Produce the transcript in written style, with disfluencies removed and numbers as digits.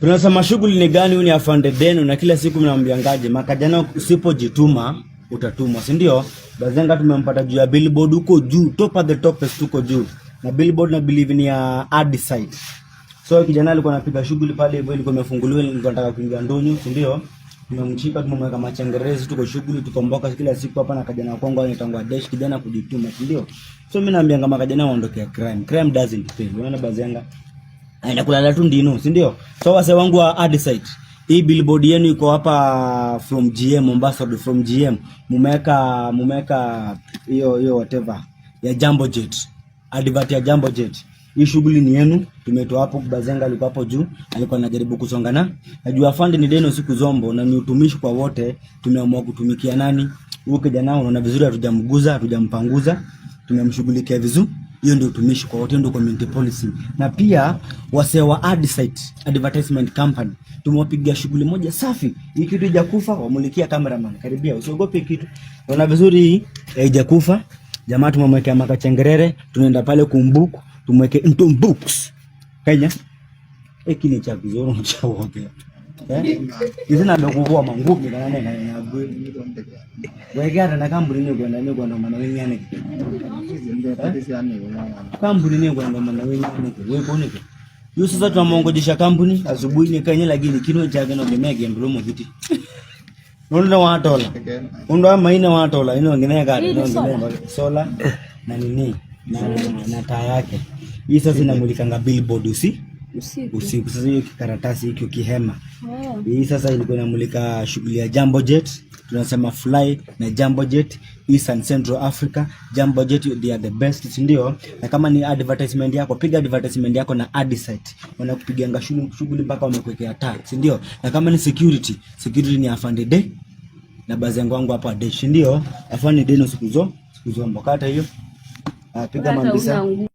Tunasema shughuli ni gani? Huyu ni afande Deno, na kila siku mnaambiangaje, makajana, usipojituma utatumwa, si ndio? Bazenga tumempata juu ya billboard huko juu, top at the topest huko juu, na billboard na believe ni ya ad site. So kijana alikuwa anapiga shughuli pale hivyo, ilikuwa imefunguliwa, nilikuwa nataka kuingia ndonyo, si ndio? Tumemshika, tumemweka machengerezi, tuko shughuli, tukomboka kila siku hapa na kijana kwangu anaitangwa Dash, kijana kujituma, si ndio? So mimi naambia kama kijana waondokea crime, crime doesn't pay. Unaona Bazenga aenda kulala tu ndino, si ndio? So wase wangu wa Adisite, hii billboard yenu iko hapa from GM Mombasa Road, from GM mumeweka hiyo hiyo whatever ya Jambo Jet, advert ya Jambo Jet. Hii shughuli ni yenu, tumetoa hapo. Bazenga alikuwa hapo juu, alikuwa anajaribu kusonga na najua afande ni deno siku zombo na ni utumishi kwa wote. Tumeamua kutumikia nani huyu kijana, unaona vizuri, hatujamguza, hatujampanguza, tumemshughulikia vizuri. Hiyo ndio utumishi kwa wote, ndio community policy. Na pia wasee wa Adsite Advertisement Company tumewapigia shughuli moja safi. Hii kitu haijakufa, wamulikia cameraman, karibia, usiogope kitu. Unaona vizuri hii haijakufa. Jamaa tumemwekea makachengerere, tunaenda pale kumbuku, tumweke into books. Kenya. Eki ni cha kizoro cha wote. Eh? Izina ndokuvua mangumi kana nena nyagwe. Wegara na kambuni ni kwenda ni kwenda mana wenyane. Kambuni ni kwenda mana wenyane. Wewe koneke. Yu sasa tunamongojesha kampuni asubuhi ni kanye lakini kino chake no gemege mlomo viti. Undo watola. Undo maina watola ino ngine gari ino ngine sola na nini na taa yake. Hii sasa inamulikanga billboard usi Usiku. Usiku. Sasa hiyo kikaratasi hiki kihema. Oh. Hii sasa ilikuwa inamulika shughuli ya Jambo Jet. Tunasema fly na Jambo Jet, East and Central Africa. Jambo Jet, they are the best, si ndio? Na kama ni advertisement yako, piga advertisement yako na Adisite. Wanakupiganga shughuli mpaka wamekuwekea taa, si ndio? Na kama ni security, security ni afande de na bazengo wangu hapa Desh, si ndio? Afande de no siku zo mbokata hiyo. Ah, piga Hata mambisa. una nguo.